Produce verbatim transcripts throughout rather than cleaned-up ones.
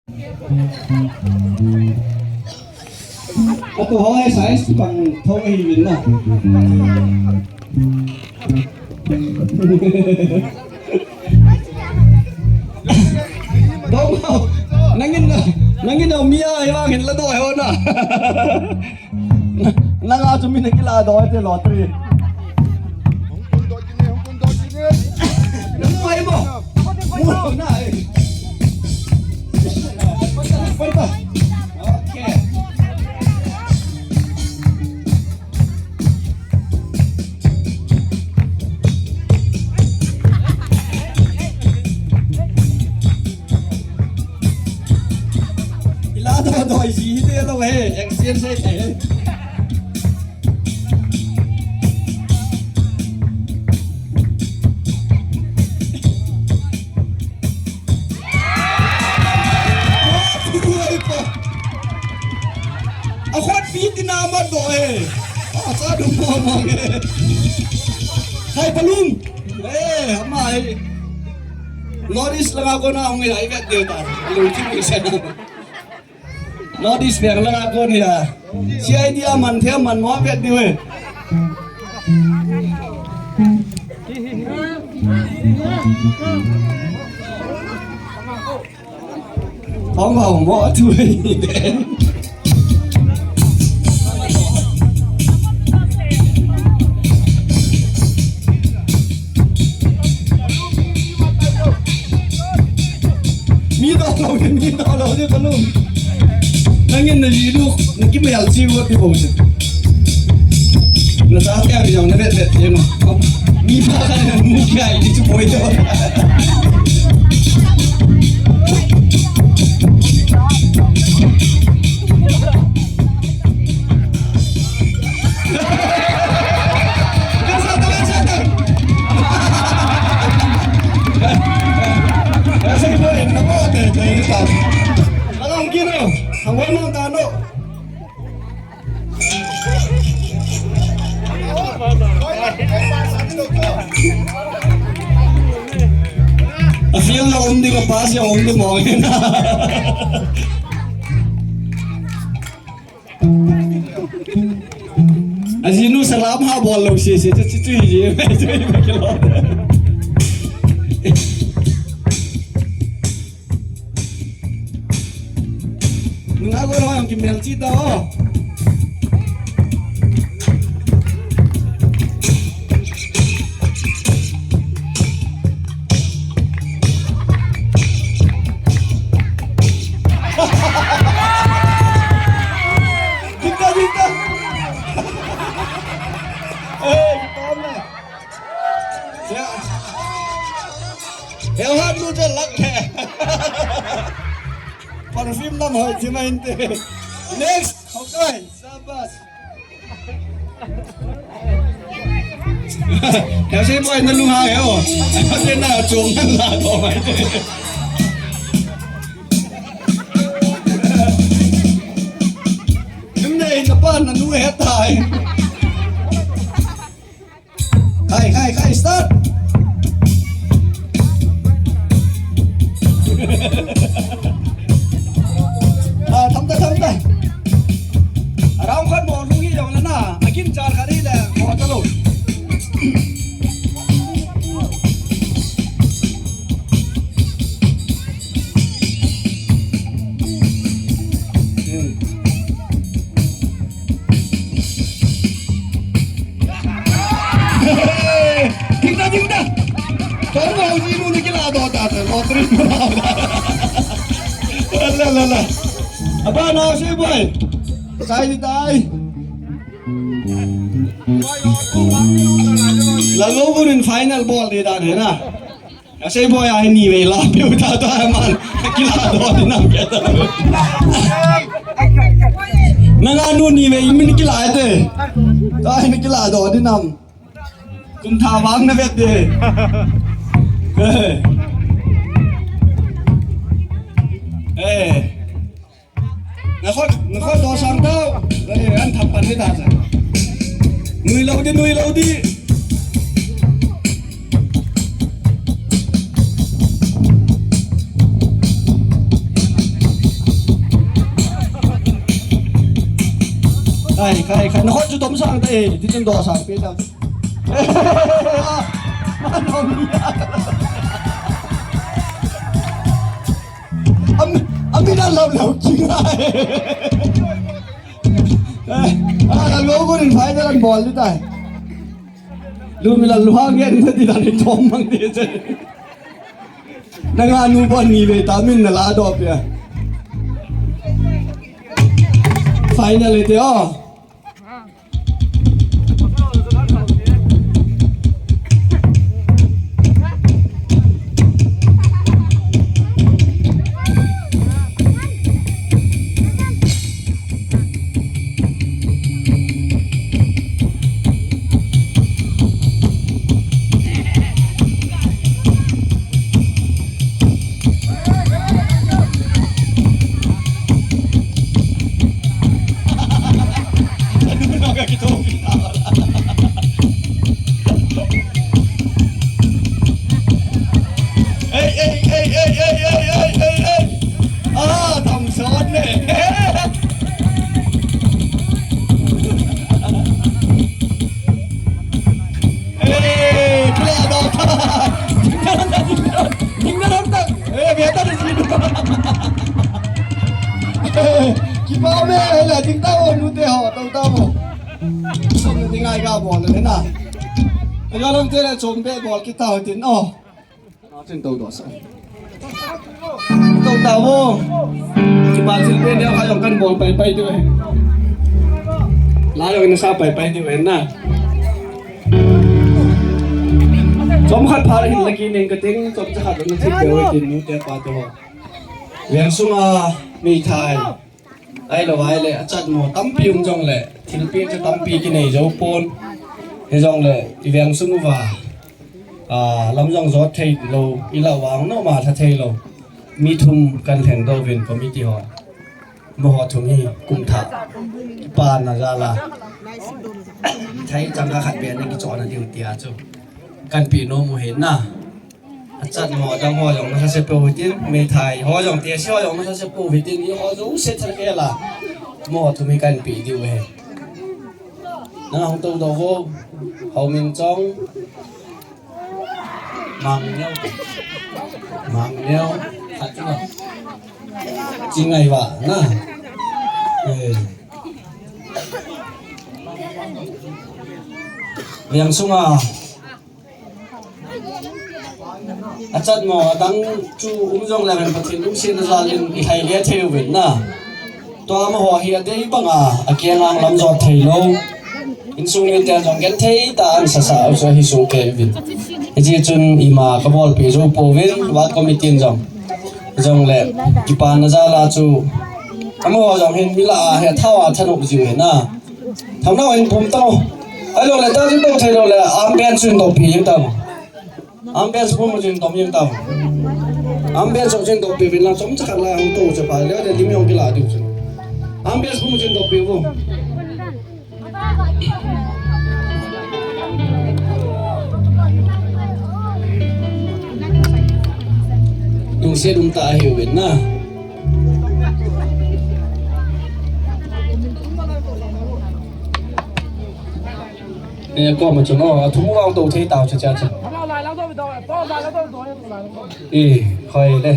Atu ho e size pang thong hi min na. Dong, nangin, nangin mi a, ya ngin la do ho na. Nanga chu min kila do te lottery. Nang mai mo. Mo na e. Panta. Okay. Ila do do isi te lo he, exchange he te. A khut pi tina ma do e. A sa du mo mo e. Hai palung. E, ama e. North East langa kona hung e, ai vet deu ta. Lu ki pi sa na. North East veng langa kon hi a. C I D a man the man mo vet deu e. Hong hong mo tu. Mi to lo ni, mi to lo ni, balloon. Nangin na ji lu, na ki mai al ji wo ti bo ji. Na sa ka ri jong na vet vet ye ma. Mi pa ka na mu kya i ti chu boi to. A field lo um ding, a pass jong um ding mong. A jinu salam ha bol lo se se chu chu hi je. Nunga go lo ang kimel chi ta o. Dikta, dikta. Eh, kita na. Ya. Ya, han lu je lag hai. Perfume nam hoi ji ma inte. Next, okay, sabas. Kya se boy na lu ha hai o. Te na chung na la to mai. Nim nei na pa na nu he tai. Khai, khai, khai, start. Ah, tham ta, tham ta. Round khat bol lung hi jong le na. Akin char khat hi le, bol ta lo. Ding da, ding da. Tong ho ji nu ni kila do ta ta, lottery. La, la, la. Aba na se boy. Sai ni tai. La lo burin final bol de dan hai na. Asei boy, ai ni vei la, piu ta ta man. Kila do di nam kya ta. Nanga nu ni vei min kila te. Ta ni kila do di nam. Kum tha vang na vet de. Eh. Eh. Nga khot, nga khot do sang tau. Eh, an tham pan ni ta sa. Nui lo di, nui lo di. Khai, khai, khai. Nakhut chu tom sang te, ti chun do sang pe ta. Man hom ni. Am, am ni dan lam lam ching ai. Eh, ah, lo ko rin phai dan bol ni tai. Lu mi la lu hang gen na ti dan thom mang ni che. Nanga nu bon ni ve ta min na la do pia. Final te o. Ei, ei, ei, ei. Ah, thomson ne. Ei, kila do ta. Ding na dong ta, ding na dong ta. Ei, beta de ji. Kipa me, ei, la ding ta o nu te ho, to ta mo. Som ding ai ga bol le na. Ga lang te le chom be bol kit ta ho tin o. Chin to do sa. To ta vo. Kipa thil pe deu kha jong kan bol pai pai diu e. La jong na sa pai pai diu e na. Chom khat pha hin la ki ning ka ting, chom cha khat na thil pe o tin nu te pa te ho. Veng sunga meithai. Ahilou ahile, achat mo tampi um jongle, thilpeh chu tampi kinei jou pon. Hijongle, i veng sung uva, ah, lam jong jot thei lou, i la vang nom a lha thei lou. Mi thum kan lheng doh uvin committee ho. Amaho thum hi kum thah. Kipana jal a. Thei chang khat beh na kichon a diu tia chu. Kan pe nom u hin na. Achat mo, adang ho jong nasa se pou hitin, meithai ho jong, tesi ho jong nasa se pou hitin, eiho jouse thalkhel a. Amaho thum hi kan pe diu ahi. Nang hung tou doh vo, Haominchong, Mangneo, Mangneo, khat chu na. Chingai va, na. Eh. Veng sunga. Achat mo, adang chu um jongle ven Pathen lungsetna jal in i lhai le thei uvin na. Tua amaho hi adei banga, akeng ang lam jot thei lou. Insung mite jong genthei tah a an sasa u chu hi sung kei uvin. Hiche chun ima ka bolpeh jou pouvin, ward committee in jong. Jongle, kipana jal a chu. Amaho jong hin mi lah a, hi athao a thanop jiu hi na. Thamnao in pum tao. Ahilou le, ta jin to thei lou le, arm bench in to pi jin tao. Arm bench pum jin to jin tao. Arm bench jin to pi vin lang chom cha khat la hung to cha pa le, le lim jong kila diu chu. Arm bench pum jin to pi vo. Lungset um tah a hi uvin na. Eh, koma chun, oh, athum vang to thei tao cha cha cha. Eh, khoi le.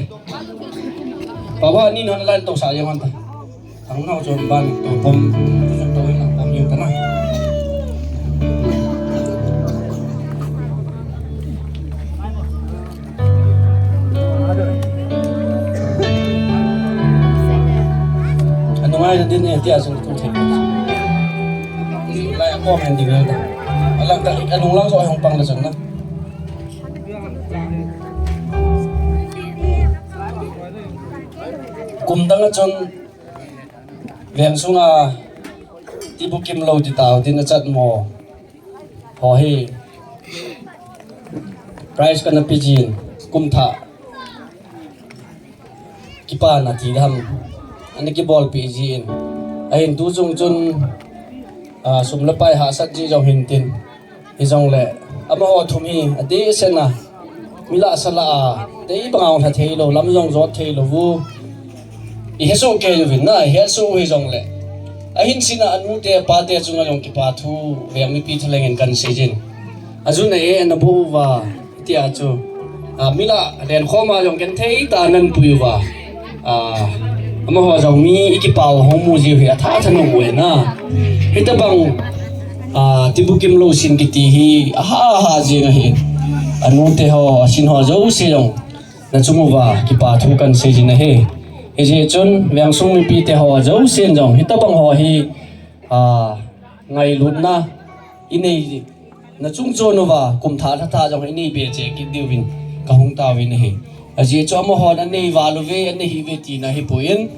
Papa ni non lan to sa yang ta. Tang nau chun ban to pom, to in pom yu ta na. Anung ai din e, tia sung tu thei. Lai ko men ding ta. Alang ta, anung lang so hung pang la sung na. Kum dang a chun veng sunga ti bukim lou ti tao tin achat mo. Ho hi prize kana pe jin kum thah kipana ti dam ana kibolpeh jin. Ahin tu chung chun, ah, sum le pai hahsat ji jong hin tin. Hijongle, amaho thum hi, adeh sena, mi lah sa lah a, dei banga hung lha thei lou, lam jong jot thei lou u. I hesoh kei uvin na, i hesoh u hijongle. Ahin sina anu te, apa te chunga jong kipa thu veng mipi thalheng in kan seijin. Ajun a e, ana bol uva, tia chu. A, mi lah, lenkhom a jong genthei tah in ana pui uva. A, amaho jong mi i kipa u hung mu jiu hi atha thanop u ahi na. Hitabang, a, tibukim lou sin kiti hi aha aha jing ahi. Anu te ho, asin ho jouse jong. Na chung uva, kipa thu kan seijin ahi. Hijeh chun, vengsung mipi te ho, jousen jong, hitabang ho hi, a, ngailutna, i nei, na chung chon uva, kum thah lha thah jong, i nei be cheh kit diuvin, ka hung taovin ahi. Ajeh chu amahon, anei val uve, anei hih uve tina hi poi in,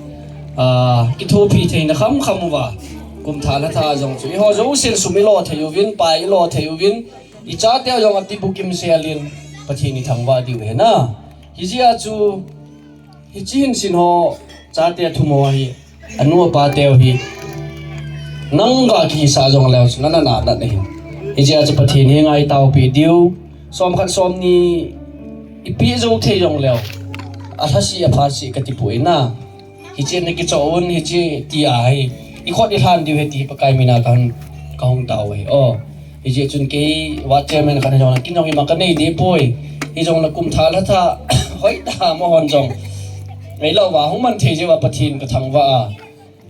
a, kithopi theina kham kham uva, kum thah lha thah jong chu, eiho jousen sum i lo thei uvin, pai i lo thei uvin, i chate jong atibukim sel in, Pathen i thangvah diu ahi na. Hijeh a chu, hiche hin sin ho, chate thum ho hi, anu apa teu hi, nang ga kihisah jong leu chu, nana na na na hin. Hijeh a chu Pathen hi ngai taopi diu, som khat som ni, i pi jou thei jong leu, alhasi aphasi kati poi na. Hiche na kichoh un, hiche ti ahi. I khut i lhan diu ahi ti Pakai mina ka hung, ka hung tao ahi. O. Hijeh chun kei ward chairman khat hijong le, kin jong ima ka nei deh poi. Hijong le kum thah lha thah, hoitah a amahon jong. Ngai lou va, hung man thei jeh uva Pathen ka thangvah a.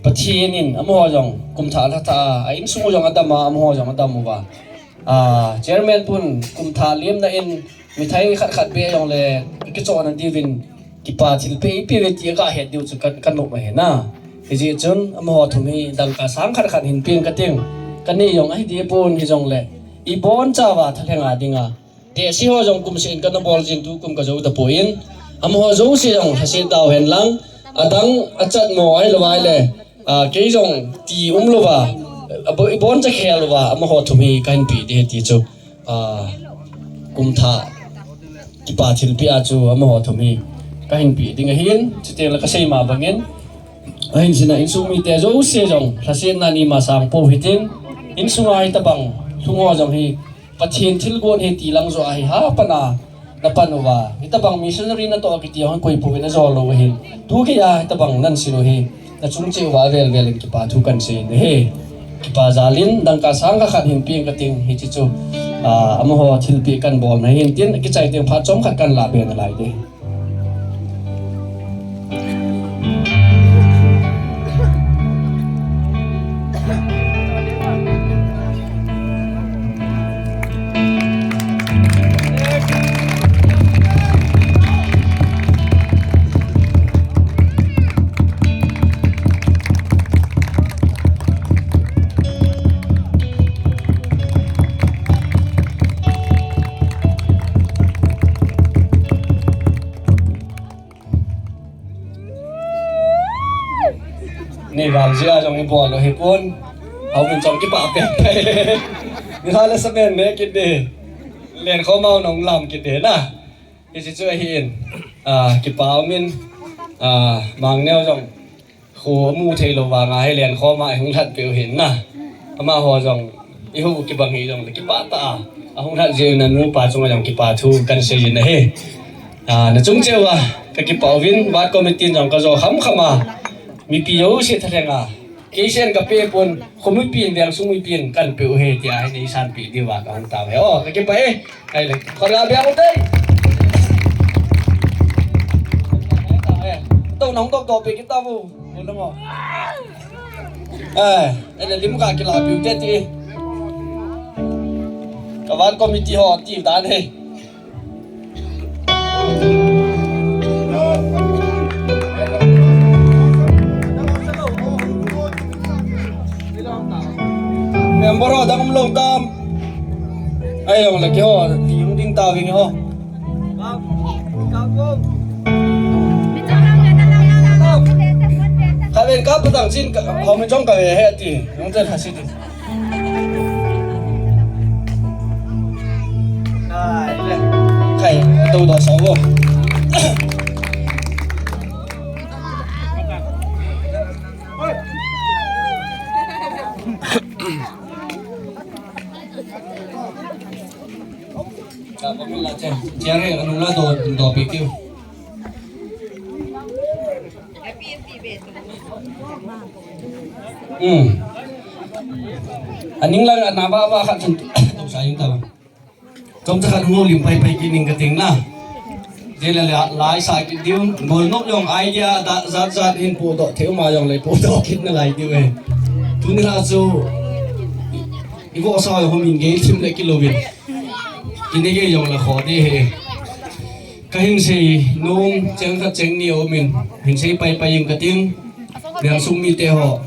Pathen in, amaho jong, kum thah lha thah a, a insung u jong adam a, amaho jong adam uva. A, chairman pun, kum thah lemna in, mithai khat khat beh jong le, kichohna diuvin, kipa thilpeh, ipi ve ti aga het diu chu ka, ka nop ahi na. Hijeh chun, amaho thum hi, dangka sang khat khat hin peng ka ting. Ka nei jong ahi deh pon hijong le. I boncha uva thalheng a dinga. Tehse ho jong kum seh in kana bol jin tukum ka jou tapoi in. Amaho jouse jong lhaset tao hen lang. Adang achat mo ahilou vai le. A, kei jong ti umlou va. A, bo-, i boncha khel uva. Amaho thum hi ka hin pe ding ahi ti chu. A, kum thah. Kipa thilpeh a chu amaho thum hi. Ka hin pe ding ahin. Chuteng le ka sei ma bangin. Ahin sina insung mite jouse jong. Lhasetna ima sang pou hitin. Insung a hitabang. Lhung ho jong hi. Pathen thilgon hi ti lang joh ahi ha pana na pan uva. Hitabang missionary natoh kiti hung koi pui na jo lou hin. Tu kei a hitabang nan sin u hi. Na chung cheh uva vel vel in kipa thu kan sei in ahi. Kipa jal in dangka sang khat hin peng ka ting hiche chu. A, amaho thilpeh kan bolna hin tin kichai teng phat chomkhat kan la be nalai ding. Nei val jia jong i bol u hi pon. Hau min chom kipa pe pe. Ni ha le sa men ne kit de. Len khom mau nong lam kit de na. Hiche chu ahi in. A, kipa um in. A, Mangneo jong. Khu amu thei lou vanga hi len khom a hung lhat peh u hin na. Amaho jong. I hu kibang hi jong le kipa ta a. Ahung lhat jeh in anu apa chunga jong kipa thu kan sei jin ahi. A, na chung cheh uva, ka kipa uvin, ward committee in jong ka jo kham kham a. Mipi jouse thalheng a. Kei sen ka pe pon, kho mipi in, vengsung mipi in, kan pe u ahi tia, hi nei san pe diu va ka hung tao ahi. O, ka kipa e. Ai le, khon ga bia u te. To nong dop dop pe kita bu. Ko na mo. Ai, ai le lim ka kila pe u te ti. Ka ward committee ho ti dan he. Member ho dang um lou tam. Ai jong le keiho, ti hung ding tao ving ho. Khatvei kap patang chin, ka, ho min jong kave he ti. Hung te kha si ti. Khai, to do sa vo. Ka pa la che, che re, anu la do, do pe kiu. Hmm. Aning lang ana ba ba khat chun. Tong sa yung tawang. Chomcha khat hung lim pai pai kit ning kating na. Jeh le le lai sa kit diu, bol nop jong idea da jat jat hin pu doh thei ma jong le pu doh kit nalai diu e. Tuni la chu i vohsa jong hom in gei thim le kilou vin. Kini gei jong le kho di e. Kahin sei nom cheng khat cheng ni um in hin sei pai pai ing kating. Veng sung mite ho.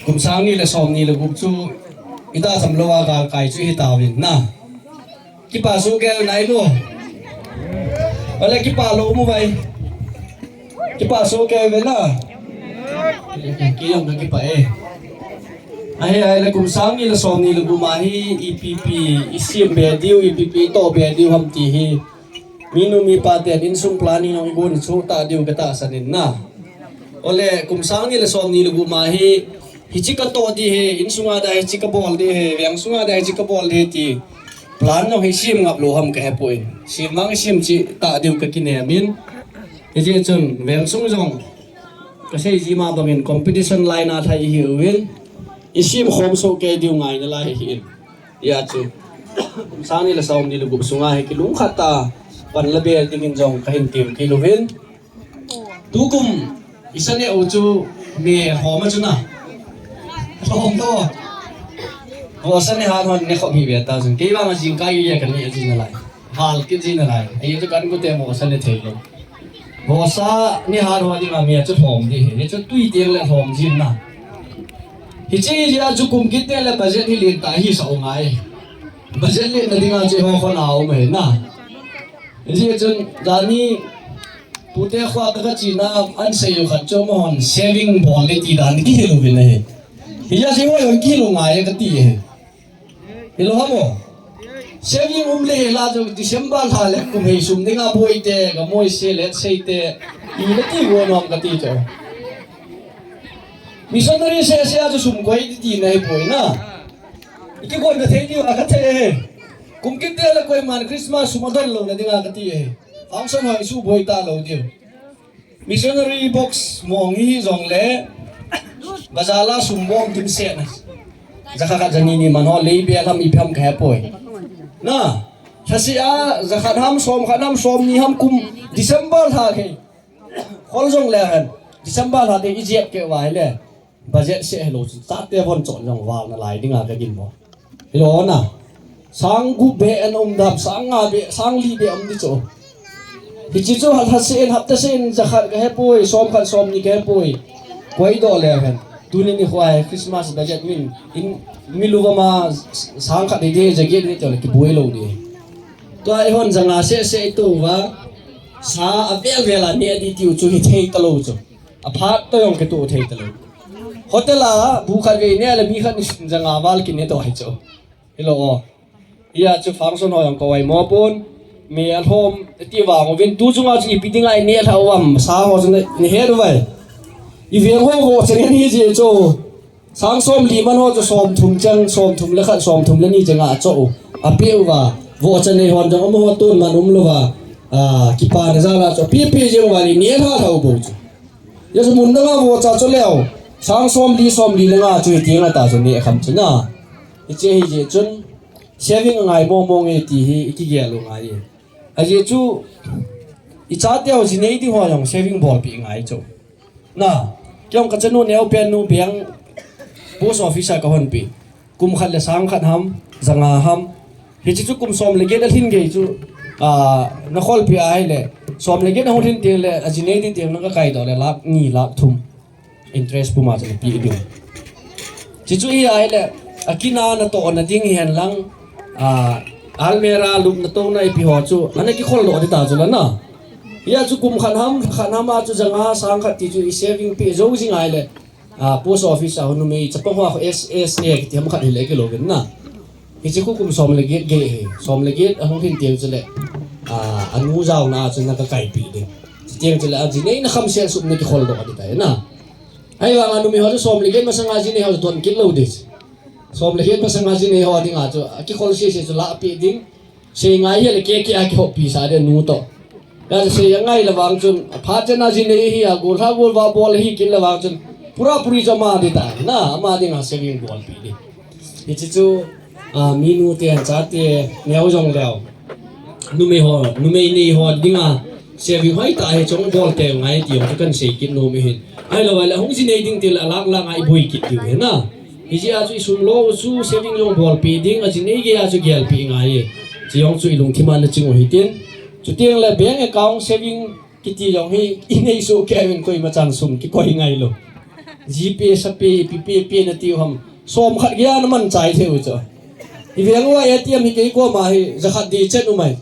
Kum sang ni le som ni le gup chu itahsan lou a galkai chu hitauvin na. Kipa soh kei nai mo. Ole kipa lou mo vai. Kipa soh kei ve na. Kei jong kakipa e. Ahi ahi le kum sang ni le som ni le gup ma hi ipi ipi i sem be diu, ipi ipi i toh be diu ham ti hi. Minu mipa ten insung planning jong i gon chu ta diu katahsan in na. Ole kum sang ni le som ni le gup ma hi, hichi katoh di e, insung a da hichi kabol di e, veng sung a da hichi kabol di e ti. Plan jong hi sem ngap lou ham kahe poi. Sem vang sem chi ta diu kakinem in. Hijeh chun veng sung jong kasei ji ma bang in competition line a lhai ihiuvin. I sem khom soh kei diu ngai nalai hi in. Hijeh chun kum sang ni le som ni le gup sunga hi kilungkhat a pan la be ding in jong kahin tem kit uvin. Tukum i sa ne u chu me hom a chu na. Hom to. Vohsa ne han hon ne khop hi ve ta chun. Kei vang a jingkah i le kani a jing nalai. Hal kit ji nalai. Ahi chu kan gute vohsa ne thei lou. Vohsa ne han hon ding a me chu hom di e. Hichu tui teng le hom jin na. Hichi jeh a chu kum kit teng le budget hi len ta hi sa u ngai. Budget len na ding a chu ho khon a um e na. Hijeh chun, jani, pute khua ka, ka china, an sei u khat chu amahon, saving bol le ti dan kihil uvin ahi. Hijeh a chu hoi hoi kihil u ngai kati ahi. Hilou ham o. Saving um le hila chu December lha le kum hei sum dinga boi te, ka moi se le sei te, i le ti go nom kati chu. Missionary seh seh a chu sum koi ti ti nai boi na. I kigonna thei diu a kathei e. Kum kit teng le koiman Christmas sum adon louna dinga kati e. Function hoi su boi talou diu. Missionary box mong hi jong le. Bazar la sum bom dimset na. Jakhat khat jani ni man ho lei be lam ipi ham kahe poi. Na. Lhaseh a jakhat ham som khat ham som ni ham kum December lha kei. Khol jong le hen. December lha te i jep kei uva hile. Budget seh helou chu, chate von chon jong val nalai dinga ka gin mo. Hilou na. Sang gup be an um dam, sang nga be, sang li be um di chu. Hichi chu hal ha seh in, hapta seh in, jakhat kahe poi, som khat som ni kahe poi. Koi doh le hen. Tuni nikho a Christmas budget min, in, mi lu va ma sang khat hi di, jaget hi di, to le kiboi lou di. Tua i hon janga seh seh i to uva, sa avel vel a ne di tiu chu hithei talou chu. Aphat to jong kitoh thei talou. Hotel a bu khat vei ne le mi khat ni janga val kine to hi chu. Hilou o. Hijeh a chu function ho jong ka oi mo pon. Me alhom ti vang uvin tu chunga chu ipi dinga i ne lha uvam sa ho chu ni het uvai. I veng ho vo chang ni ji chu. Sang som li man ho chu som thum chang, som thum le khat, som thum le ni changa cho u. Ape uva. Vo chan nei hon jong amaho tun man um louva. A, kipa na jala chu. Pi pi jeng uva ni ne lha lha u bou chu. Jesu mun danga vohcha chu leu. Sang som li, som li le nga chu hiti nga ta chu ni kham chu na. Hiche hi jeh chun saving ngai mong mong e ti hi i kigel u ngai e. Ajeh chu i chate ho ji nei ding ho jong saving bolpeh ngai chu. Na, kei jong ka chanu neo pen nu bank post office a ka hon pi. Kum khat le sang khat ham, janga ham. Hiche chu kum som le get alhin gei chu, a, na kholpi ahile. Som le get ahung lhin teng le, aji nei ding teng na ka kai doh le, lakh ni, lakh thum. Interest puma chu na pe ding. Hiche chu hi ahile, akina na toh na ding hen lang, a, almirah lupna touna ipi ho chu, ana kikhol doh ding ta chu la na. Hia chu kum khat ham, khat ham a chu janga sang khat ti chu i saving pe jou jing ahile. A, post office a hung numei chapang ho S S A kiti ham khat hile kilou vin na. Hiche khu kum som le get gei hi. Som le get ahung lhin teng chule. A, anu jaona chu na ka kaipi ding. Chuteng chule aji nei na kham sel sup na kikhol doh ding tai na. Ahivang a numei ho chu som le get masanga ji nei ho chu don kit lou ding. Som le get masanga ji nei ho dinga chu, a kikhol sese chu lahpeh ding. Sei ngai hile keke a kihoppi sa ding nu toh. Kasei angai le vang chun, phat chan a ji nei hi a, gol ha gol va bol hi kit le vang chun, pura puri chu ama ding ta, na, ama dinga saving bolpi ding. Hiche chu, a, minu te, chate, neo jong leo. Numei ho, numei nei ho dinga, saving hoitah hi chong bol tei ngai ti jong chu kan sei kit nom ahin. Ahilou le, hung ji nei ding ti le, alang lang a i boi kit diu ahi na. Hijeh a chu i sum lo chu saving jong bolpi ding, aji nei gei a chu gelpi ngai e. Chi jong chu i lungthim a na ching u hitin. Chuteng le bank account saving kiti jong hi i nei soh kei uvin koima chan sum kikoi ngai lou. GPay, ShaPay, ipi pay, pay na tiu ham. Som khat gei a na man chai thei u chu. I veng uva ATM hi kei koma hi, ja khat ding chen um ahi.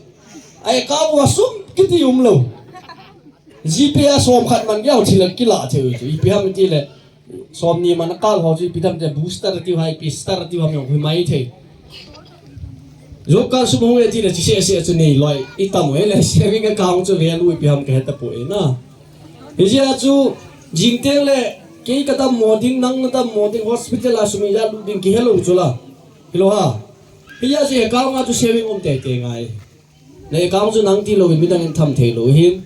A account uva sum kiti um lou. GPay a som khat man gei a thil a kila thei u chu. Ipi ham ti le, som ni man a kal ho chu ipi tam te booster tiu ham, ipi star tiu ham jong hui mai thei. Job card sum hung e ti le chi seh seh chu nei loi. I tam u e le saving account chu value ipi ham ka he tapoi na. Hijeh a chu jing teng le kei ka dammo ding, nang na dammo ding, hospital a sum ijat lut ding kihe lou chu la. Hilou ha. Hijeh a chu account a chu saving um tei tei ngai. Na account chu nang tilou in midang in tham thei lou hin.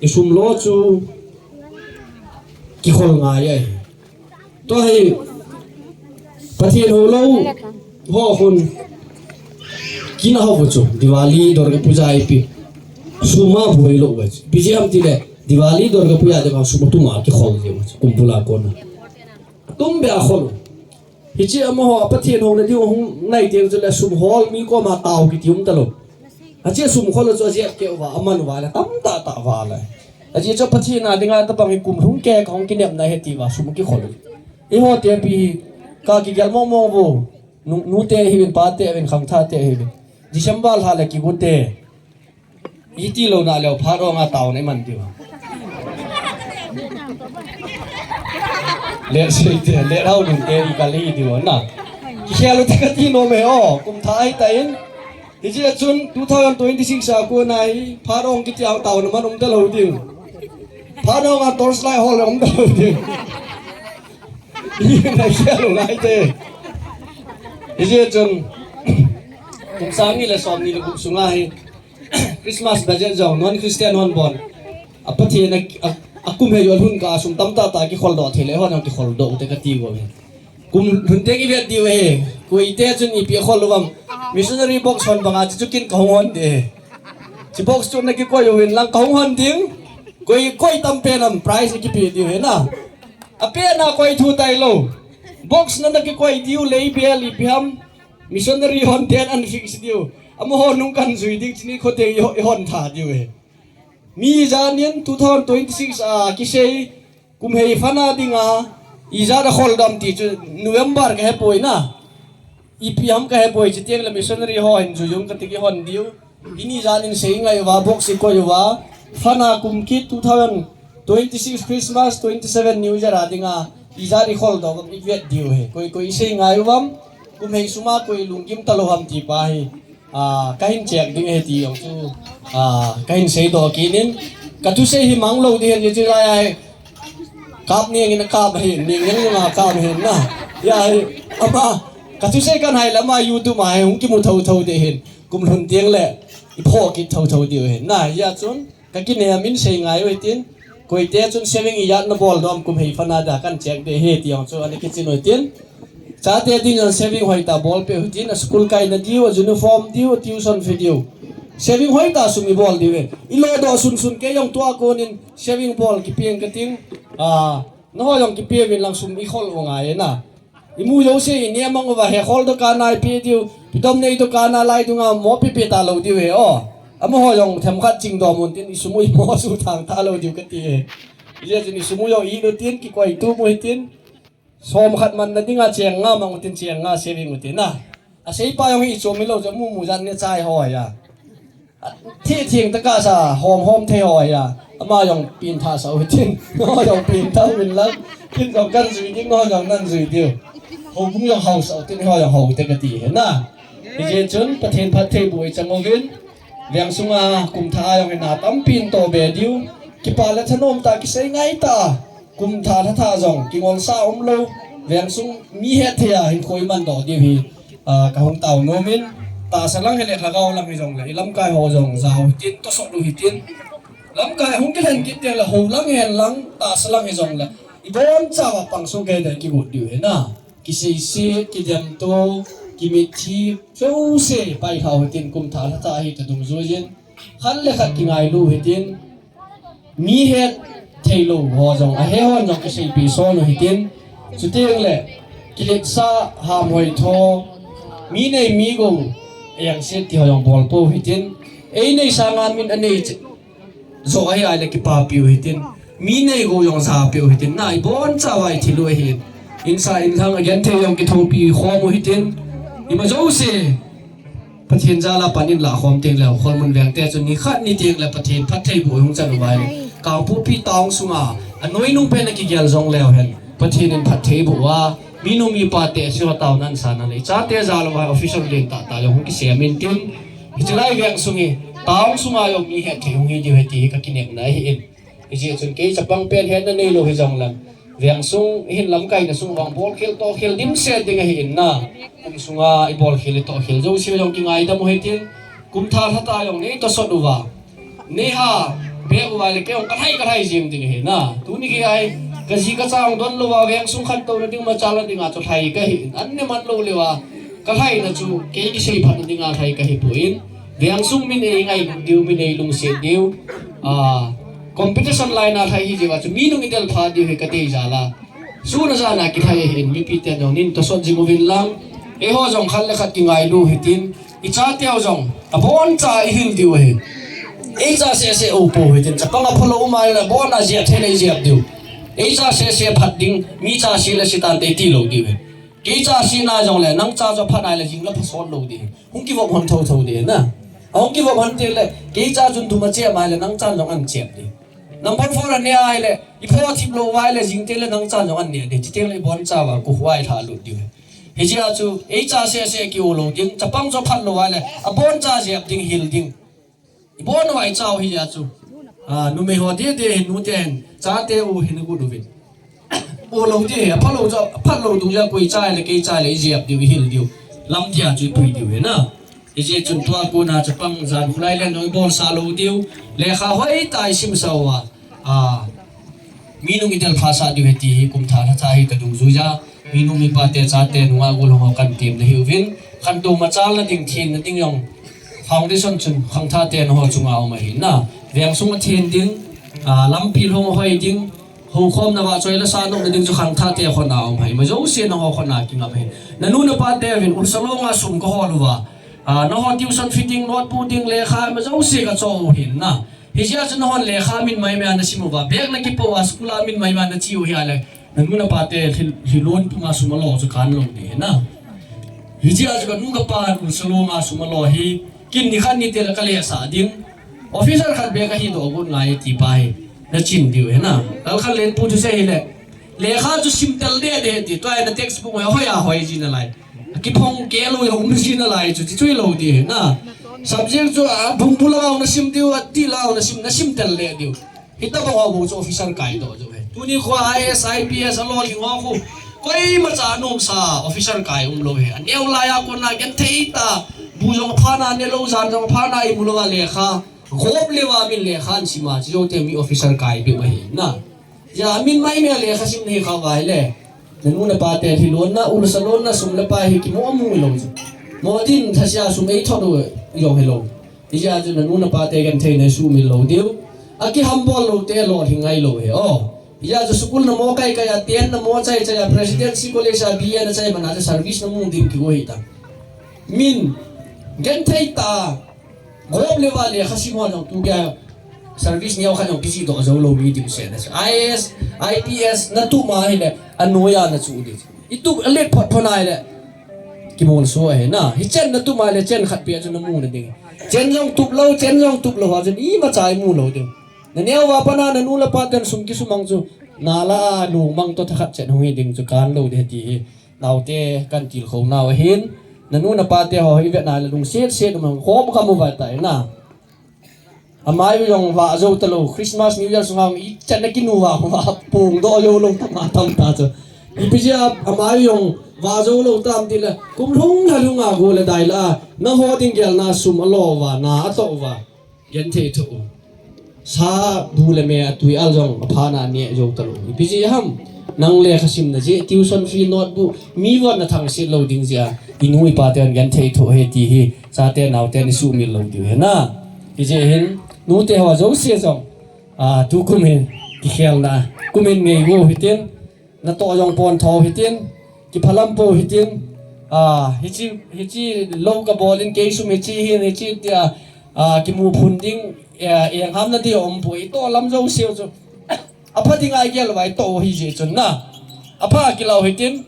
I sum lo chu kikhol ngai ahi. Tua hi Pathen houlou ho khun kina ho chu Diwali, Durga Puja ipi. Sum a boi lou uva chu. Ipi jeh ham ti le Diwali, Durga Puja dinga sum atum a kikhol jeng u chu. Kum bul a kona. Tum beh a khol u. Hiche amaho a Pathen houna diu hung nai teng chu le sum hol mi koma tao kiti um talou. Ache sum khol u chu ajep keh uva, aman uva le tamtah tah uva le. Ache chu Pathen a dinga tabang hi kum lhung keh a kahung kinepna ahi ti uva sum kikhol u. Eiho te pi hi ka kigel mong mong uvo. Nu, nu te hiuvin, pa te hiuvin, khangthah te hiuvin. December lha le kigo te. Iti lou na leu phat ong a taona iman diu. Let sei te, let hao dun te i kal hi diu na. Kikhel u te kati nom e o, kum thah ahi tan. Hijeh chun two thousand twenty-six a kona hi phat ong kiti a taona man um talou diu. Phat ong a torchlight hol um talou diu. Hi na khel u ngai te. Hijeh chun kum sang ni le som ni le gup sunga hi Christmas budget jong non Christian hon bon. A Pathen a, a, a kum hei u lhun kah a sum tamtah tah kikhol doh thei le hon jong kikhol doh u te kati uve. Kum lhun teng i vet diu ahi. Koi te chun ipi khol u ham. Missionary box hon banga chu kin kahung hon ding ahi. Chi box chu na kikoi uvin lang kahung hon ding. Koi, koi tam pen ham prize kipe diu ahi na. A pen a koi thu tailou. Box na na kikoi diu lei bel ipi ham. Missionary hon ten an fix diu. Amaho nung kan jui ding chini khote i ho-, i hon tha diu ahi. Mi janin two thousand twenty-six a kisei kum hei fund a dinga ijat a khol dam ti chu November ka hepoi na. Ipi ham ka hepoi chuteng le missionary ho hin jui jong kati kihon diu. Ini janin sei ngai uva box i koi uva. Fund a kum kit two thousand twenty-six Christmas, twenty-seven New Year a dinga ijat i khol doh uvam i vet diu ahi. Koi koi i sei ngai uvam. Kum hei sum a koi lunggim talou ham ti pa hi. A, kahin check ding ahi ti jong chu, a, kahin seidoh kit in. Ka thusei hi mang lou ding ahi, hiche lai a hi. Kap ning in a kap ahi, ning in a kap ahi na. Hia hi, ama, ka thusei kan hai le ama YouTube a hi, hung kimu thotho ding ahi. Kum lhun teng le, i phoh kit thotho diu ahi. Na, hia chun, ka kinem in sei ngai u hitin. Koi te chun saving ijat na bol doh ham kum hei fund a dia kan check ding ahi ti jong chu ana kichen u hitin. Chate ding jong saving hoitah bol peh u hitin, a school kaina diu, a uniform diu, a tuition fee diu. Saving hoitah sum i bol diu ve. I lodoh sun sun kei jong tua konin saving bol kipe ing kating. A, nangho jong kipe uvin lang sum i khol u ngai na. I mu jouse i ne mang uva he khol doh kana i pe diu, pi dom nei doh kana lai dunga mo pe pe talou diu ve o. Amaho jong themkhat ching dom un tin i sum u i mo su thang talou diu kati e. Hijeh chun i sum u jong i lo tin kikoi tup u hitin. Som khat man na dinga cheng nga mang u tin cheng nga saving u tin na. A seipa jong hi i chom hilou chu mu mu jan ne chai ho ahi a. Thi thing taka sa hom hom thei ho ahi a. Ama jong pin tha sa u hitin. Ho jong pin tha u min lang. Kin jong kan jui ding, ho jong nan jui diu. Houbung jong hau sa u tin ho jong hou te kati hi na. Hijeh chun Pathen phattheiboh i chang uvin. Veng sunga kum thah a jong hi na tampin toh be diu. Kipa le thanom tah kisei ngai tah. Kum thah lha thah jong kingol sa um lou. Veng sung mi hetthei a hinkho i man doh diu hi, a, ka hung tao nom in. Tahsa lang hile lhagao lang hi jong le i lamkai ho jong jao hitin, tosot u hitin. Lamkai hung kilhen kit teng le, ho lang hen lang, tahsa lang hijongle, ibon chauva pang sung kei dei kigot diu hi na. Kiseiset, kidemto, kimithi, jouse pailha u hitin, kum tha lha tha hi ta dungjuiyin. Khat le khat kingailu hitin. Mi het thei lou ho jong, ahe hon jong kiseipi son u hitin. Chuteng le, kiletsah, hamhoi tho, mi nei mi gou, eng set ti ho jong bol pou hitin. Ei nei sanga min anei che, jo ahi a le kipapi u hitin. Mi nei gou jong japi u hitin. Na ibon chauva i thil u ahin. Insa inlhang agenthei jong kithopi khom u hitin. Ima jouse. Pathen jal a pan in lah khom teng leu, Kholmun veng te chu nikhat ni teng le Pathen phattheibuh hung chan uva le, Kangpokpi town sunga, anoi nung pen a kigel jong leu hen, Pathen in phattheibuh uva, minu mipa te si ho town an san a le, chate jal uva official len tah tah jong hung kisem in tin, hiche lai veng sung hi, town sunga jong mi het thei hung hi diu ahi ti hi ka kinepna ahi in. Hijeh chun kei chapang pen hetna neilou hijongleng, veng sung, hin lamkaina sung vang bolkhel tohkhel dimset ding ahi in na. Kum sunga ibolkhel itohkhel jouse jong kingaidam u hitin. Kum tha lha tha jong nei tosot uva, nei ha beh uva le kei jong kalhai kalhai jing ding ahi na. Tuni kei a hi kaji kacha jong don louva, veng sung khantouna ding, machalna dinga chu lhai kahi in. An ne man lou leuva, kalhaina chu kei kiseiphatna dinga lhai kahi poi. Veng sung min eingailut diu, min eilungset diu. Ah, competition line a lhai hi jeh uva chu mi nung idel pha diu hi kadei jal a. Sun a jan a kilhai ahin, mipi ten jong nin tosot jing uvin lang. Eiho jong khat le khat kingailu hitin. Icha teu jong, abon cha ihil diu ahi. Eicha seh seh u pou hitin, chapang aphalou um a le, abon a jep thei le ijep diu. Eicha seh seh phat ding, mi cha se le se tante tilou diu ahi. Kei cha se na jongle, nang cha chu aphat nai le, jing le phasot lou ding. Hung kivop hon thotho ding na. Ahung kivop hon teng le, kei cha chun thum ache mai le, nang chan jong an chep ding. Number four ane ai le, ipho thip lou vai le, jing teng le, nang chan jong an ne ding. Chuteng le, ibon chauva, kuhuai lha lut ding. Hichea chu, eicha seh seh kiu lou ding, chapang chu aphat lou vai le, abon cha jep ding, hil ding. Ibon uva icha u hijeh a chu. Ah, numei ho dede hin, nute hin, chate u hin agot uvin. U lou ding, aphalou chu, aphalou dungjui a koi cha le kei cha le ijep diu, ihil diu. Lam dia chu ipui diu hi na. Hijeh chun tua kona chapang jan khulai len jong ibolsah lou diu. Lekha hoitah isimsah uva. Ah, mi nung idel phasah diu ahi ti hi kum tha lha tha hi ta dungjuiya. Mi nung mipa te chate nunga golhang ho kan temna hiuvin. Khantou machalna ding, thenna ding jong foundation chun khangthah te naho chunga um ahi na. Veng sung athen ding, ah, lampi lhung ahoi ding, houkhomna vahchoi le sah nopna ding chu khangthah te khut a um ahi. Ima jouse naho khut a kingam ahi. Nanu napa te uvin Ursalong a sum kahol uva. Ah, naho tuition fee ding, notebook ding, lekha, ima jouse kacho u ahi na. Hijeh chun nahon lekha min maimai a nasim uva, bag nakipoh uva, school a min maimai a nache u ahile, nanu napa te lhi, lhilon puma sum alo chu kan lou ding ahi na. Hijeh chun kanu kapa Ursalong a sum alo hi, kin nikhat nite le kalesah ding. Officer khat beh kahi doh got ngai ti pa hi, nachin diu ahi na. Lalkhanlen pu thusei hile, lekha chu simtel deh deh ti, tua hi na textbook hoi, hoi a hoi ji nalai. Akiphong keh lou, aum ji nalai chu, ti chu hilou ding ahi na. Subject chu, a, bungbu langa nasim diu, adih langa nasim, nasim tel le diu. Hitobang ho bou chu officer kai doh diu ahi. Tuni khu IAS, IPS alolhing ho khu, koimacha anomsa officer kai umlou ahi. Aneo laiya kona genthei tah, bu jong aphat na nelou, jan jong aphat na imu louva lekha. Gop leuva min lekha asim a, chujou teng mi officer kai bep ahi na. Hijeh a min maimai a lekha sim nahi khah uva ahile, nanu napa te lhilonna, ulsa lonna, sum le pai hi kimo mu lou chu. Mo din thasia sum eithot u jong hilou. Hijeh a chu nanu napa te genthei na sumil lou diu. Akihambol lou te lolhing ngailou ahi. O. Hijeh a chu school namo kai kai a, ten namo chai chai a, Presidency College a B A nachai man a chu service namu diu kigo ahitai. Min genthei tah a Gop leuva lekha sim ho jong tu keiya service neo khat jong kijih doh jou lou mi dimset na chu. IAS, IPS natup ma ahile, anoiya nachuh ding. Itup alet phot phot ahile, kimolso ahi na. Hichen natup ma ahile, chen khat peh a chu namu na ding. Chen jong tup lou, chen jong tup lou ho chun imacha imu lou ding. Naneo uva pat a nanu le napa ten sum kisumang chu, nala a lungmang toh thakhat chen hung hi ding chu kan lou ding ti hi. Naote, katilkhou nau ahin, nanu napa te ho hi vetna le lungset set um, khom kham uva tai na. Amai jong vah jou talou, Christmas, New Year sunga ichan a kinu uva, uva pung doh jou lou tama tam ta chu. Ipi jeh a amai jong vah jou lou tam tile, kum lhung lha lhunga go le dai la, naho ding gelna sum alo uva, na atoh uva. Genthei tho u. Sa bu le me a tui al jong a pha na ne jou ta lo. Ipi jeh ham, nang lekha sim na jeh, tuition fee, notebook, mi von na thang sit lo ding jeh a, i nu i pa te an gan thei tho he ti hi, sa te nau te ni su mil lo diu he na. Ipi jeh hin, nu te ho jo se jong, a, tu kum hin, ki khel na, kum hin ngei go hitin, na to jong pon tho hitin, ki phalam po hitin, a, hichi, hichi lo ka bol in kei sum hichi hin, hichi tia, a, ki mu phun ding, e, e ngam na di om po i to lam jo se chu. A pha ding ai gel vai to hi je chun na. A pha ki lo hitin,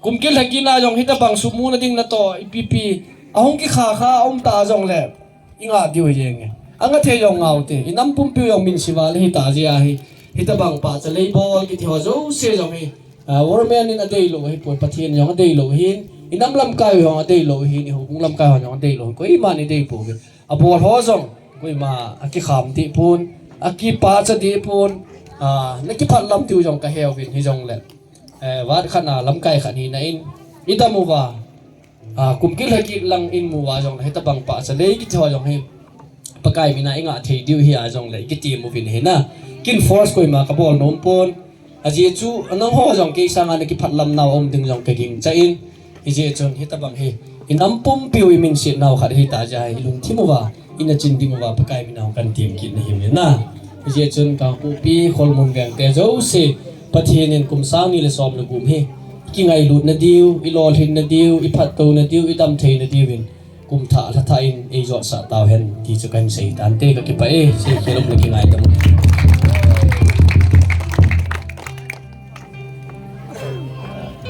kum kil ha ki na jong hita bang sum mu na ding na to, ipi pi. A hung ki kha kha om ta jong le. I nga diu hi jeng e. A nga thei jong ngau te. I nam pumpi jong min siva le hita jia hi. Hita bang pa cha lei bol ki thei ho jo se jong hi. A, Warman in a dei lo hi pon, Pathen jong a dei lo hin. I nam lam kai jong a dei lo hin. I hung lam kai jong a dei lo. Koima ni dei po ve. A bol ho jong. Koima a ki kham ti pon. A ki pa cha ti pon. A, na ki phat lam tiu jong ka heu vin hi jong le. Eh, vat khat na lamkai khat hi na in, i dam uva, a, kum kil ha ki lang in mu uva jong le, hita bang pa cha lei ki thei ho jong hi, Pakai mina i nga thei diu hi a jong le, ki ti mu vin hi na. Kin force koima ka bol nom pon. A jeh chu, nang ho jong kei sanga na ki phat lam nau om ding jong ka ging cha in. Hi jeh chun, hita bang hi, i nam pumpi u i min sit nau khat hi ta jeh hi lungthim uva. I na chin ding uva Pakai mina hung kan tim kit na hi mi na. Hi jeh chun ka pu pi khol mun veng te jo se Pathen in kum sang ni le som le gum hi. Ki ngailut na diu, i lolhin na diu, i phat to na diu, i dam thei na diu in. Kum tha la tha in ei jot sa tau hen ti chu kan sei tan te ka ki pa e, sei khel um le ki ngai ta mu.